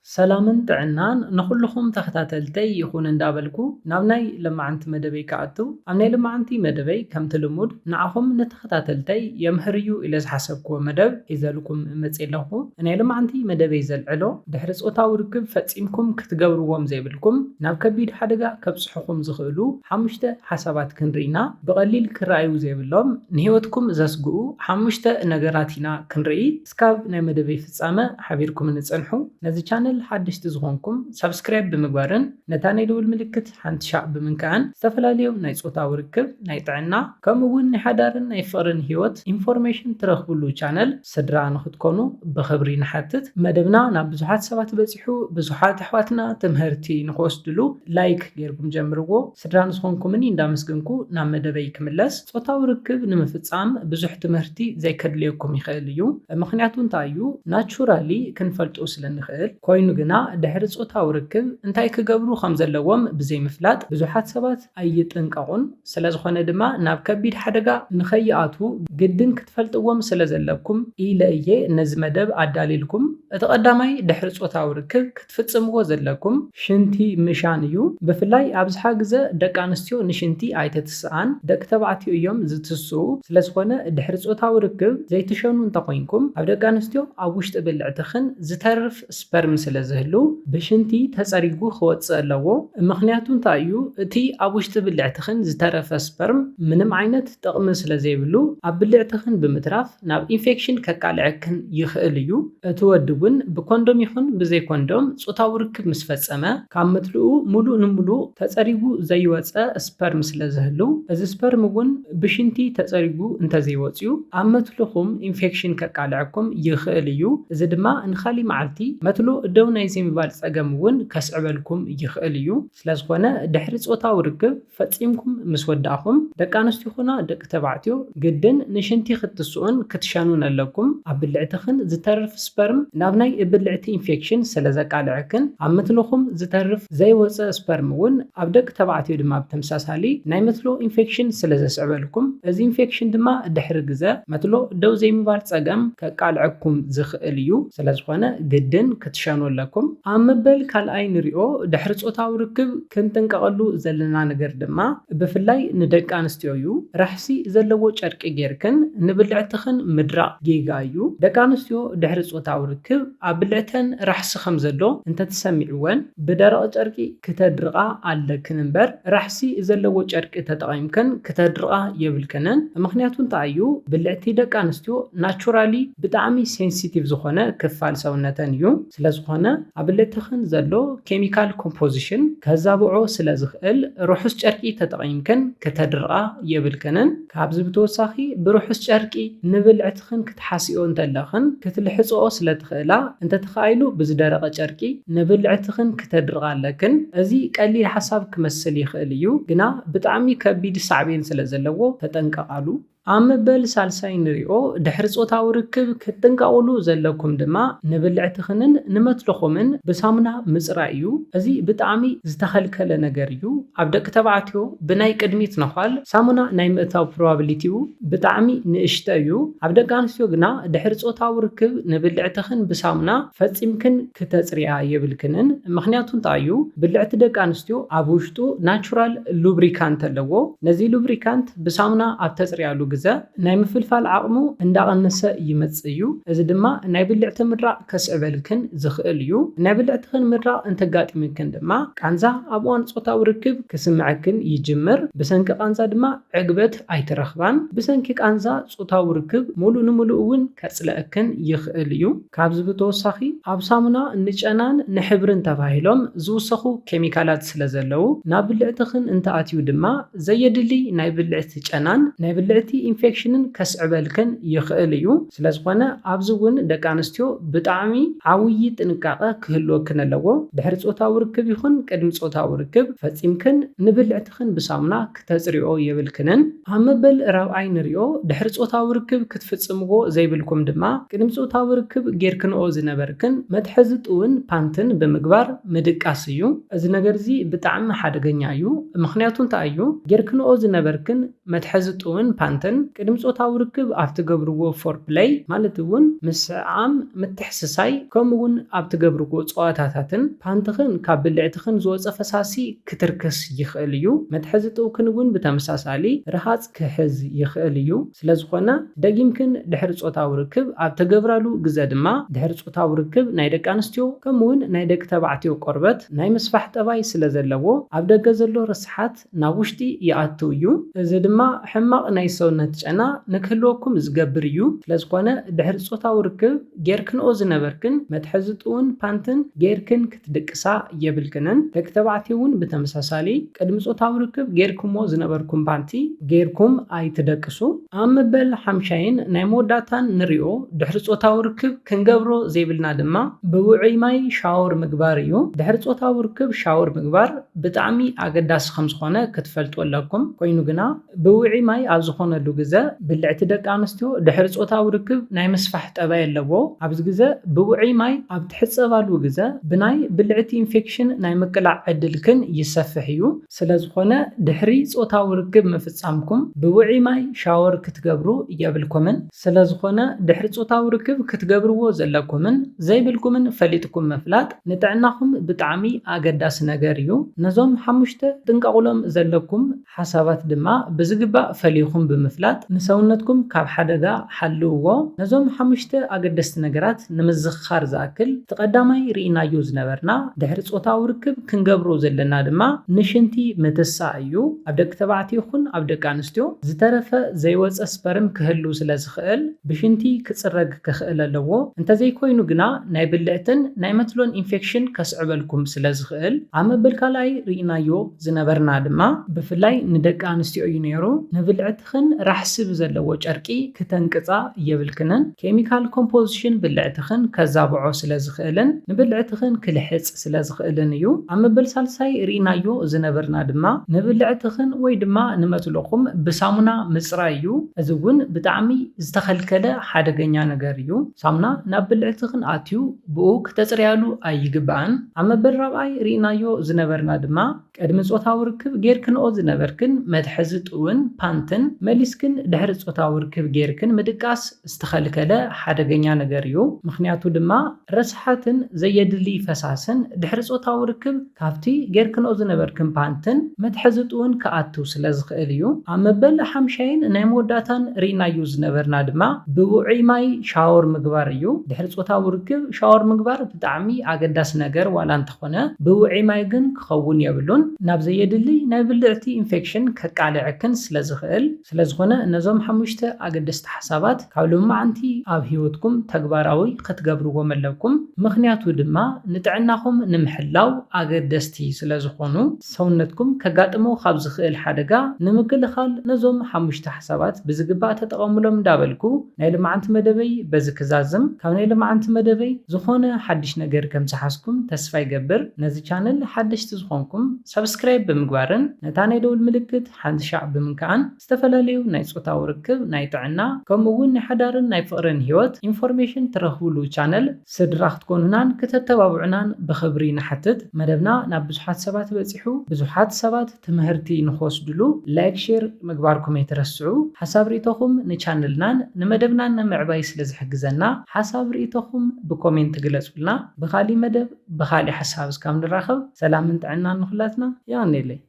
ሰላምን ጥዕናን ንኹልኹም ተኸታተልተይ ይኹን እንዳበልኩ ናብ ናይ ለማዓንቲ መደበይ ክኣቱ። ኣብ ናይ ለማዓንቲ መደበይ ከምቲ ልሙድ ንዓኹም ንተኸታተልተይ የምህርዩ ኢለ ዝሓሰብክዎ መደብ ሒዘልኩም መጽእ ኣለኹ። ናይ ለማዓንቲ መደበይ ዘልዕሎ ድሕሪ ጾታዊ ርክብ ፈጺምኩም ክትገብርዎም ዘይብልኩም ናብ ከቢድ ሓደጋ ከብጽሑኹም ዝኽእሉ ሓሙሽተ ሓሳባት ክንርኢና ብቐሊል ክረኣዩ ዘይብሎም ንህይወትኩም ዘስግኡ ሓሙሽተ ነገራት ኢና ክንርኢ። እስካብ ናይ መደበይ ፍጻመ ሓቢርኩም ንጽንሑ። ነዚ ቻነል ሓደሽቲ ዝኾንኩም ሳብስክራይብ ብምግባርን ነታ ናይ ደውል ምልክት ሓንቲ ሻዕ ብምንካእን ዝተፈላለዩ ናይ ጾታዊ ርክብ፣ ናይ ጥዕና ከምኡ እውን ናይ ሓዳርን ናይ ፍቕርን ህይወት ኢንፎርሜሽን ትረኽብሉ ቻነል ስድራ ንኽትኮኑ ብኽብሪ ንሓትት። መደብና ናብ ብዙሓት ሰባት በጺሑ ብዙሓት ኣሕዋትና ትምህርቲ ንኽወስድሉ ላይክ ጌርኩም ጀምርዎ። ስድራ ንዝኾንኩምኒ እንዳመስገንኩ ናብ መደበይ ክምለስ። ጾታዊ ርክብ ንምፍጻም ብዙሕ ትምህርቲ ዘይከድልየኩም ይኽእል እዩ። ምኽንያቱ እንታይ እዩ? ናቹራሊ ክንፈልጦ ስለ ንኽእል። ኮይኑ ግና ድሕሪ ጾታዊ ርክብ እንታይ ክገብሩ ከም ዘለዎም ብዘይምፍላጥ ብዙሓት ሰባት ኣይጥንቀቑን። ስለ ዝኾነ ድማ ናብ ከቢድ ሓደጋ ንኸይኣትዉ ግድን ክትፈልጥዎም ስለ ዘለኩም ኢለ እየ ነዚ መደብ ኣዳልየልኩም። እቲ ቀዳማይ ድሕሪ ጾታዊ ርክብ ክትፍጽምዎ ዘለኩም ሽንቲ ምሻን እዩ። ብፍላይ ኣብዝሓ ግዘ ደቂ ኣንስትዮ ንሽንቲ ኣይተትስኣን፣ ደቂ ተባዕትዮ እዮም ዝትስኡ። ስለ ዝኾነ ድሕሪ ጾታዊ ርክብ ዘይትሸኑ እንተኾይንኩም ኣብ ደቂ ኣንስትዮ ኣብ ውሽጢ ብልዕትኽን ዝተርፍ ስፐርም ስለ ዝህሉ ብሽንቲ ተጸሪጉ ክወጽእ ኣለዎ። ምኽንያቱ እንታይ እዩ? እቲ ኣብ ውሽጢ ብልዕትኽን ዝተረፈ ስፐርም ምንም ዓይነት ጥቕሚ ስለ ዘይብሉ ኣብ ብልዕትኽን ብምትራፍ ናብ ኢንፌክሽን ከቃልዐክን ይኽእል እዩ። እቲ ወዲ እውን ብኮንዶም ይኹን ብዘይ ኮንዶም ጾታዊ ርክብ ምስ ፈጸመ ካብ መትልኡ ሙሉእ ንሙሉእ ተጸሪጉ ዘይወጸ ስፐርም ስለ ዝህሉ እዚ ስፐርም እውን ብሽንቲ ተጸሪጉ እንተዘይወጽዩ ኣብ መትልኹም ኢንፌክሽን ከቃልዐኩም ይኽእል እዩ። እዚ ድማ ንኻሊ መዓልቲ መትሎ ደው ናይ ዘይምባል ጸገም እውን ከስዕበልኩም ይኽእል እዩ። ስለ ዝኾነ ድሕሪ ጾታዊ ርክብ ፈጺምኩም ምስ ወዳእኹም ደቂ ኣንስትዮ ኹና ደቂ ተባዕትዮ ግድን ንሽንቲ ክትስኡን ክትሸኑን ኣለኩም። ኣብ ብልዕትኽን ዝተርፍ ስፐርም ናብ ናይ ብልዕቲ ኢንፌክሽን ስለ ዘቃልዐክን ኣብ መትልኹም ዝተርፍ ዘይወጸ ስፐርም እውን ኣብ ደቂ ተባዕትዮ ድማ ብተመሳሳሊ ናይ መትሎ ኢንፌክሽን ስለ ዘስዕበልኩም እዚ ኢንፌክሽን ድማ ድሕሪ ግዘ መትሎ ደው ዘይምባል ጸገም ከቃልዐኩም ዝኽእል እዩ። ስለ ዝኾነ ግድን ክትሸኑ ኣለኩም። ኣብ መበል ካልኣይ ንሪኦ ድሕሪ ጾታዊ ርክብ ክንጥንቀቐሉ ዘለና ነገር ድማ ብፍላይ ንደቂ ኣንስትዮ እዩ። ራሕሲ ዘለዎ ጨርቂ ጌርክን ንብልዕትኽን ምድራቕ ጌጋ እዩ። ደቂ ኣንስትዮ ድሕሪ ጾታዊ ርክብ ኣብ ብልዕተን ራሕሲ ከም ዘሎ እንተተሰሚዕወን ብደረቕ ጨርቂ ክተድርቓ ኣለክን እምበር ራሕሲ ዘለዎ ጨርቂ ተጠቒምክን ክተድርቓ የብልክንን። ምኽንያቱ እንታይ እዩ? ብልዕቲ ደቂ ኣንስትዮ ናቹራሊ ብጣዕሚ ሴንሲቲቭ ዝኾነ ክፋል ሰውነተን እዩ። ስለ ዝኾነ ኣብ ብልዕትኽን ዘሎ ኬሚካል ኮምፖዚሽን ከዛብዖ ስለ ዝኽእል ርሑስ ጨርቂ ተጠቒምክን ክተድርቓ የብልክንን። ካብዚ ብተወሳኺ ብርሑስ ጨርቂ ንብልዕትኽን ክትሓስዮ እንተለኽን ክትልሕፅኦ ስለ ትኽእላ እንተተኻኢሉ ብዝደረቐ ጨርቂ ንብልዕትኽን ክተድርቓ ኣለክን። እዚ ቀሊል ሓሳብ ክመስል ይኽእል እዩ፣ ግና ብጣዕሚ ከቢድ ሳዕቤን ስለ ዘለዎ ተጠንቀቓሉ። ኣብ መበል ሳልሳይ ንሪኦ ድሕሪ ጾታዊ ርክብ ክትጥንቀቑሉ ዘለኩም ድማ ንብልዕትኽንን ንመትልኹምን ብሳሙና ምጽራይ እዩ። እዚ ብጣዕሚ ዝተኸልከለ ነገር እዩ። ኣብ ደቂ ተባዕትዮ ብናይ ቅድሚት ነዃል ሳሙና ናይ ምእታው ፕሮባብሊቲኡ ብጣዕሚ ንእሽተ እዩ። ኣብ ደቂ ኣንስትዮ ግና ድሕሪ ጾታዊ ርክብ ንብልዕትኽን ብሳሙና ፈጺምክን ክተጽርያ የብልክንን። ምኽንያቱ እንታይ እዩ? ብልዕቲ ደቂ ኣንስትዮ ኣብ ውሽጡ ናቹራል ሉብሪካንት ኣለዎ። ነዚ ሉብሪካንት ብሳሙና ኣብ ተጽርያሉ ግዘ ናይ ምፍልፋል ዓቕሙ እንዳቐነሰ ይመጽእ እዩ። እዚ ድማ ናይ ብልዕቲ ምድራቕ ከስዕበልክን ዝኽእል እዩ። ናይ ብልዕትኽን ምድራቕ እንተጋጢምክን ድማ ቃንዛ ኣብ እዋን ጾታዊ ርክብ ክስምዐክን ይጅምር። ብሰንኪ ቃንዛ ድማ ዕግበት ኣይትረኽባን። ብሰንኪ ቃንዛ ጾታዊ ርክብ ሙሉእ ንሙሉእ እውን ከጽልአክን ይኽእል እዩ። ካብዚ ብተወሳኺ ኣብ ሳሙና ንጨናን ንሕብርን ተባሂሎም ዝውሰኹ ኬሚካላት ስለ ዘለዉ ናብ ብልዕትኽን እንተኣትዩ ድማ ዘየድሊ ናይ ብልዕቲ ጨናን ናይ ብልዕቲ ኢንፌክሽንን ከስዕበልክን ይኽእል እዩ። ስለ ዝኾነ ኣብዚ እውን ደቂ ኣንስትዮ ብጣዕሚ ዓብዪ ጥንቃቐ ክህልወክን ኣለዎ። ድሕሪ ጾታዊ ርክብ ይኹን ቅድሚ ጾታዊ ርክብ ፈጺምክን ንብልዕትኽን ብሳሙና ክተጽርዮ የብልክንን። ኣብ መበል ራብዓይ ንሪኦ ድሕሪ ጾታዊ ርክብ ክትፍጽምዎ ዘይብልኩም ድማ ቅድሚ ጾታዊ ርክብ ጌርክንኦ ዝነበርክን መትሐዚ ጥውን ፓንትን ብምግባር ምድቃስ እዩ። እዚ ነገር እዚ ብጣዕሚ ሓደገኛ እዩ። ምኽንያቱ እንታይ እዩ? ጌርክንኦ ዝነበርክን መትሐዚ ጥውን ፓንትን ቅድሚ ጾታዊ ርክብ ኣብ ትገብርዎ ፎርፕለይ ማለት እውን ምስዕዓም፣ ምትሕስሳይ ከምኡ እውን ኣብ ትገብርዎ ጸዋታታትን ፓንትኽን ካብ ብልዕትኽን ዝወጸ ፈሳሲ ክትርክስ ይኽእል እዩ። መትሐዚ ጥውክን እውን ብተመሳሳሊ ርሃጽ ክሕዝ ይኽእል እዩ። ስለ ዝኾነ ደጊምክን ድሕሪ ጾታዊ ርክብ ኣብ ተገብራሉ ግዘ ድማ ድሕሪ ጾታዊ ርክብ ናይ ደቂ ኣንስትዮ ከምኡ እውን ናይ ደቂ ተባዕትዮ ቆርበት ናይ ምስፋሕ ጠባይ ስለ ዘለዎ ኣብ ደገ ዘሎ ርስሓት ናብ ውሽጢ ይኣቱ እዩ። እዚ ድማ ሕማቕ ናይ ሰውነት ጨና ንክህልወኩም ዝገብር እዩ። ስለዝኾነ ድሕሪ ጾታዊ ርክብ ጌርክንኦ ዝነበርክን መትሐዚ ጥውን ፓንትን ጌርክን ክትድቅሳ የብልክንን። ደቂ ተባዕትዮ እውን ብተመሳሳሊ ቅድሚ ጾታዊ ርክብ ጌርኩሞ ዝነበርኩም ፓንቲ ጌርኩም ኣይትደቅሱ። ኣብ መበል ሓምሻይን ናይ መወዳእታን ንሪኦ ድሕሪ ጾታዊ ርክብ ክንገብሮ ዘይብልና ድማ ብውዑይ ማይ ሻወር ምግባር እዩ። ድሕሪ ጾታዊ ርክብ ሻወር ምግባር ብጣዕሚ ኣገዳሲ ከም ዝኾነ ክትፈልጡ ኣለኩም። ኮይኑ ግና ብውዑይ ማይ ኣብ ዝኾነሉ ግዘ ብልዕቲ ደቂ ኣንስትዮ ድሕሪ ጾታዊ ርክብ ናይ ምስፋሕ ጠባይ ኣለዎ። ኣብዚ ግዘ ብውዑይ ማይ ኣብ ትሕጸባሉ ግዘ ብናይ ብልዕቲ ኢንፌክሽን ናይ ምቅላዕ ዕድልክን ይሰፍሕ እዩ። ስለ ዝኾነ ድሕሪ ጾታዊ ርክብ ምፍጻምኩም ብውዑይ ማይ ሻወር ክትገብሩ የብልኩምን። ስለ ዝኾነ ድሕሪ ጾታዊ ርክብ ክትገብርዎ ዘለኩምን ዘይብልኩምን ፈሊጥኩም ምፍላጥ ንጥዕናኹም ብጣዕሚ ኣገዳሲ ነገር እዩ። ነዞም ሓሙሽተ ጥንቀቑሎም ዘለኩም ሓሳባት ድማ ብዝግባእ ፈሊኹም ብምፍላጥ ንሰውነትኩም ካብ ሓደጋ ሓልውዎ። ነዞም ሓሙሽተ ኣገደስቲ ነገራት ንምዝኽኻር ዝኣክል፣ እቲ ቀዳማይ ርኢናዮ ዝነበርና ድሕሪ ጾታዊ ርክብ ክንገብሮ ዘለና ድማ ንሽንቲ ምትሳእ እዩ። ኣብ ደቂ ተባዕትዮ ይኹን ኣብ ደቂ ኣንስትዮ ዝተረፈ ዘይወጸ ስፐርም ክህሉ ስለ ዝኽእል ብሽንቲ ክጽረግ ክኽእል ኣለዎ። እንተዘይኮይኑ ግና ናይ ብልዕትን ናይ መትሎን ኢንፌክሽን ከስዕበልኩም ስለ ዝኽእል ኣብ መበል ካልኣይ ርኢናዮ ዝነበርና ድማ ብፍላይ ንደቂ ኣንስትዮ እዩ ነይሩ። ንብልዕትኽን ራሕሲ ብዘለዎ ጨርቂ ክተንቅጻ የብልክንን። ኬሚካል ኮምፖዚሽን ብልዕትኽን ከዛብዖ ስለ ዝኽእልን ንብልዕትኽን ክልሕጽ ስለ ዝኽእልን እዩ። ኣብ መበል ሳልሳይ ርኢናዮ ዝነበርና ድማ ንብልዕትኽን ወይ ድማ ንመትሎኹም ብሳሙና ምጽራይ እዩ። እዚ እውን ብጣዕሚ ዝተኸልከለ ሓደገኛ ነገር እዩ። ሳሙና ናብ ብልዕትኽን ኣትዩ ብኡ ክተጽርያሉ ኣይግባእን። ኣብ መበል ራብዓይ ርኢናዮ ዝነበርና ድማ ቅድሚ ጾታዊ ርክብ ጌርክንኦ ዝነበርክን መትሐዚ ጥውን ፓንትን መሊስክን ድሕሪ ጾታዊ ርክብ ጌርክን ምድቃስ ዝተኸልከለ ሓደገኛ ነገር እዩ። ምኽንያቱ ድማ ረስሓትን ዘየድሊ ፈሳስን ድሕሪ ጾታዊ ርክብ ካብቲ ጌርክንኦ ዝነበርክን ፓንትን መትሐዚ ጥውን ክኣቱ ስለ ዝኽእል እዩ። ኣብ መበል ሓምሻይን ናይ መወዳእታን ርኢናዮ ዝነበርና ድማ ብውዑይ ማይ ሻወር ምግባር እዩ። ድሕሪ ጾታዊ ርክብ ሻወር ምግባር ብጣዕሚ ኣገዳሲ ነገር ዋላ እንተኾነ ብውዑይ ማይ ግን ክኸውን የብሉን። ናብ ዘየድሊ ናይ ብልዕቲ ኢንፌክሽን ከቃልዐክን ስለ ዝኽእል። ስለ ዝኾነ ነዞም ሓሙሽተ ኣገደስቲ ሓሳባት ካብ ሎማዓንቲ ኣብ ህይወትኩም ተግባራዊ ክትገብርዎም ኣለኩም። ምኽንያቱ ድማ ንጥዕናኹም ንምሕላው ኣገደስቲ ስለ ዝኾኑ ሰውነትኩም ከጋጥሞ ካብ ዝኽእል ሓደጋ ንምክልኻል ነዞም ሓሙሽተ ሓሳባት ብዝግባእ ተጠቐሙሎም እንዳበልኩ ናይ ሎማዓንቲ መደበይ በዚ ክዛዝም። ካብ ናይ ሎማዓንቲ መደበይ ዝኾነ ሓድሽ ነገር ከም ዝሓዝኩም ተስፋ ይገብር። ነዚ ቻነል ሓደሽቲ ዝኾንኩም ሰብስክራይብ ብምግባርን ነታ ናይ ደውል ምልክት ሓንቲ ሻዕ ብምንካኣን ዝተፈላለዩ ናይ ጾታዊ ርክብ፣ ናይ ጥዕና ከምኡ እውን ናይ ሓዳርን ናይ ፍቕርን ህይወት ኢንፎርሜሽን ትረኽብሉ ቻነል ስድራ ክትኮኑናን ክተተባብዑናን ብኽብሪ ንሓትት። መደብና ናብ ብዙሓት ሰባት በጺሑ ብዙሓት ሰባት ትምህርቲ ንክወስድሉ ላይክ ሼር ምግባርኩም ኣይትረስዑ። ሓሳብ ርእይቶኹም ንቻነልናን ንመደብናን ንምዕባይ ስለ ዝሕግዘና ሓሳብ ርእይቶኹም ብኮሜንት ግለጹልና። ብኻሊእ መደብ ብኻሊእ ሓሳብ እስካብ ንራኸብ ሰላምን ጥዕናን ንኹላትና። የቐንየለይ።